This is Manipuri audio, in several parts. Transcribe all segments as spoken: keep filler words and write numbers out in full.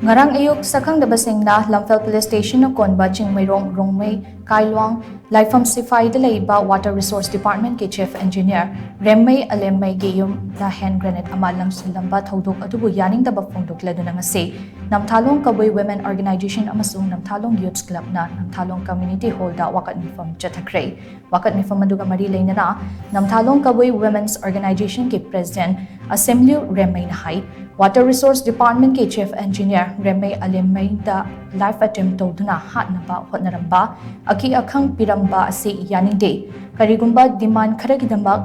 ꯉꯔꯥꯡ ꯑꯌꯨꯛ ꯁꯛꯈꯪꯗꯕꯁꯤꯡꯅ ꯂꯝꯐꯦꯜ ꯄꯨꯂꯤꯁ ꯁ꯭ꯇꯦꯁꯟꯅ ꯀꯣꯟꯕ ꯆꯤꯡꯃꯩꯔꯣꯡ, ꯔꯣꯡꯃꯩ, ꯀꯥꯏꯂꯣꯡ, ꯂꯥꯏꯐꯝ ꯁꯤꯐꯥꯏꯗ ꯂꯩꯕ ꯋꯥꯇꯔ ꯔꯤꯁꯣꯔꯁ ꯗꯤꯄꯥꯔꯠꯃꯦꯟꯠꯀꯤ ꯆꯤꯐ ꯏꯟꯖꯤꯅꯤꯌꯔ ꯔꯦꯝꯃꯩ ꯑꯂꯦꯝꯃꯩꯒꯤ ꯌꯨꯝꯗ ꯍꯦꯟ ꯒ꯭ꯔꯦꯅꯦꯗ ꯑꯃ ꯂꯪꯁꯤꯜꯂꯝꯕ ꯊꯧꯗꯣꯛ ꯑꯗꯨꯕꯨ ꯌꯥꯅꯤꯡꯗꯕ ꯐꯣꯡꯗꯣꯛꯂꯗꯨꯅ ꯉꯁꯤ ꯅꯝꯊꯥꯂꯣꯡ ꯀꯕꯨꯏ ꯋꯤꯃꯦꯟ ꯑꯣꯔꯒꯅꯥꯏꯖꯦꯁꯟ ꯑꯃꯁꯨꯡ ꯅꯝꯊꯥꯂꯣꯡ ꯌꯨꯠꯁ ꯀ꯭ꯂꯕꯅ ꯅꯝꯊꯥꯂꯣꯡ ꯀꯝꯃ꯭ꯌꯨꯅꯤꯇꯤ ꯍꯣꯜꯗ ꯋꯥꯀꯠ ꯃꯤꯐꯝ ꯆꯠꯊꯈ꯭ꯔꯦ꯫ ꯋꯥꯀꯠ ꯃꯤꯐꯝ ꯑꯗꯨꯒ ꯃꯔꯤ ꯂꯩꯅꯅ ꯅꯝꯊꯥꯂꯣꯡ ꯀꯕꯨꯏ ꯋꯤꯃꯦꯟꯁ ꯑꯣꯔꯒꯅꯥꯏꯖꯦꯁꯟꯒꯤ ꯄ꯭ꯔꯦꯁꯤꯗꯦꯟꯠ ꯑꯁꯦꯝꯂ꯭ꯌꯨ ꯔꯦꯝꯃꯩꯅ ꯍꯥꯏ, ꯋꯥꯇꯔ ꯔꯤꯁꯣꯔꯁ ꯗꯤꯄꯥꯔꯠꯃꯦꯟꯠꯀꯤ ꯆꯤꯐ ꯏꯟꯖꯤꯅꯤꯌꯔ ꯔꯦꯝꯃꯩ ꯑꯂꯦꯝꯃꯩꯗ ꯂꯥꯏꯐ ꯑꯦꯇꯦꯝꯞ ꯇꯧꯗꯨꯅ ꯍꯥꯠꯅꯕ ꯍꯣꯠꯅꯔꯝꯕ, ꯑꯀꯤ ꯑꯈꯪ ꯄꯤꯔꯝꯕ ꯑꯁꯤ ꯌꯥꯅꯤꯡꯗꯦ꯫ ꯀꯔꯤꯒꯨꯝꯕ ꯗꯤꯃꯥꯟꯗ ꯈꯔꯒꯤꯗꯃꯛ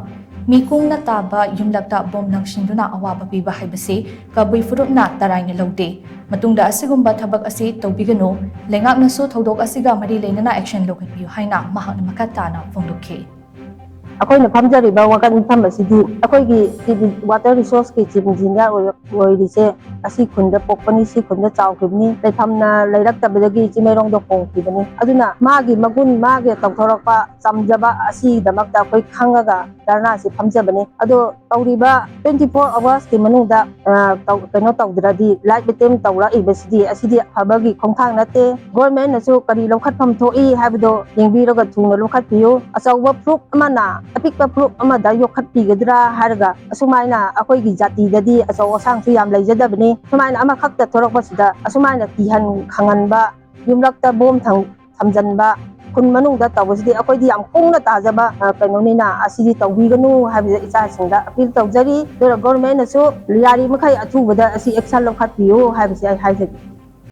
ꯃꯤ ꯀꯨꯡꯅ ꯇꯥꯕ ꯌꯨꯝꯂꯛꯇ ꯕꯣꯝ ꯂꯪꯁꯤꯟꯗꯨꯅ ꯑꯋꯥꯕ ꯄꯤꯕ ꯍꯥꯏꯕꯁꯤ ꯀꯕꯨꯏ ꯐꯨꯔꯨꯞꯅ ꯇꯔꯥꯏꯅ ꯂꯧꯗꯦ꯫ ꯃꯇꯨꯡꯗ ꯑꯁꯤꯒꯨꯝꯕ ꯊꯕꯛ ꯑꯁꯤ ꯇꯧꯕꯤꯒꯅꯨ꯫ ꯂꯩꯉꯥꯛꯅꯁꯨ ꯊꯧꯗꯣꯛ ꯑꯁꯤꯒ ꯃꯔꯤ ꯂꯩꯅꯅ ꯑꯦꯛꯁꯟ ꯂꯧꯈꯠꯄꯤꯌꯨ ꯍꯥꯏꯅ ꯃꯍꯥꯛꯅ ꯃꯈꯥ ꯇꯥꯅ ꯐꯣꯡꯗꯣꯛꯈꯤ꯫ ꯑꯩꯈꯣꯏꯅ ꯐꯝꯖꯔꯤꯕ ꯋꯥꯀꯠ ꯃꯤꯐꯝ ꯑꯁꯤꯗꯤ ꯑꯩꯈꯣꯏꯒꯤ ꯆꯤꯐ, ꯋꯥꯇꯔ ꯔꯤꯁꯣꯔꯁꯀꯤ ꯆꯤꯐ ꯏꯟꯖꯤꯅꯤꯌꯔ ꯑꯣꯏꯔ-, ꯑꯣꯏꯔꯤꯁꯦ ꯑꯁꯤ ꯈꯨꯟꯗ ꯄꯣꯛꯄꯅꯤ, ꯁꯤ ꯈꯨꯟꯗ ꯆꯥꯎꯈꯤꯕꯅꯤ, ꯂꯩꯐꯝꯅ ꯂꯩꯔꯛꯇꯕꯗꯒꯤ ꯆꯤꯡꯃꯩꯔꯣꯡꯗ ꯍꯣꯡꯈꯤꯕꯅꯤ꯫ ꯑꯗꯨꯅ ꯃꯥꯒꯤ ꯃꯒꯨꯟ, ꯃꯥꯒꯤ ꯇꯧꯊꯣꯔꯛꯄ ꯆꯝꯖꯕ ꯑꯁꯤꯒꯤꯗꯃꯛꯇ ꯑꯩꯈꯣꯏ ꯈꯪꯉꯒ ꯙꯔꯅꯥꯁꯤ ꯐꯝꯖꯕꯅꯤ꯫ ꯑꯗꯣ ꯇꯧꯔꯤꯕ twenty four hoursꯀꯤ ꯃꯅꯨꯡꯗ, ꯑ, ꯇꯧ-, ꯀꯩꯅꯣ ꯇꯧꯗ꯭ꯔꯗꯤ, ꯂꯥꯏꯐ ꯑꯦꯇꯦꯝꯞ ꯇꯧꯔꯛꯏꯕꯁꯤꯗꯤ ꯑꯁꯤꯗꯤ ꯑꯐꯕꯒꯤ ꯈꯣꯡꯊꯥꯡ ꯅꯠꯇꯦ꯫ ꯒꯣꯔꯃꯦꯟꯅꯁꯨ ꯀꯔꯤ ꯂꯧꯈꯠꯐꯝ ꯊꯣꯛꯏ ꯍꯥꯏꯕꯗꯣ ꯌꯦꯡꯕꯤꯔꯒ ꯊꯨꯅ ꯂꯧꯈꯠꯄꯤꯌꯨ꯫ ꯑꯆꯧꯕ ꯐꯨꯔꯨꯞ ꯑꯃꯅ ꯑꯄꯤꯛꯄ ꯐꯨꯔꯨꯞ ꯑꯃꯗ ꯌꯣꯛꯈꯠꯄꯤꯒꯗ꯭ꯔꯥ ꯍꯥꯏꯔꯒ, ꯑꯁꯨꯃꯥꯏꯅ ꯑꯩꯈꯣꯏꯒꯤ ꯖꯥꯇꯤꯗꯗꯤ ꯑꯆꯧ ꯑꯁꯥꯡꯁꯨ ꯌꯥꯝ ꯂꯩꯖꯗꯕꯅꯤ꯫ ꯁꯨꯃꯥꯏꯅ ꯑꯃꯈꯛꯇ ꯊꯣꯔꯛꯄꯁꯤꯗ ꯑꯁꯨꯃꯥꯏꯅ ꯀꯤꯍꯟ ꯈꯪꯍꯟꯕ, ꯌꯨꯝꯂꯛꯇ ꯕꯣꯝ ꯊꯝ-, ꯊꯝꯖꯤꯟꯕ, ꯈꯨꯟ ꯃꯅꯨꯡꯗ ꯇꯧꯕꯁꯤꯗꯤ ꯑꯩꯈꯣꯏꯗꯤ ꯌꯥꯝ ꯀꯨꯡꯅ ꯇꯥꯖꯕ, ꯑ, ꯀꯩꯅꯣꯅꯤꯅ ꯑꯁꯤꯗꯤ ꯇꯧꯕꯤꯒꯅꯨ ꯍꯥꯏꯕꯁꯦ ꯏꯆꯥꯁꯤꯡꯗ ꯑꯄꯤꯜ ꯇꯧꯖꯔꯤ꯫ ꯑꯗꯨꯒ ꯒꯣꯔꯃꯦꯟꯅꯁꯨ ꯌꯥꯔꯤꯃꯈꯩ ꯑꯊꯨꯕꯗ ꯑꯁꯤ ꯑꯦꯛꯁꯟ ꯂꯧꯈꯠꯄꯤꯌꯨ ꯍꯥꯏꯕꯁꯦ ꯑꯩ ꯍꯥꯏꯖꯒꯦ꯫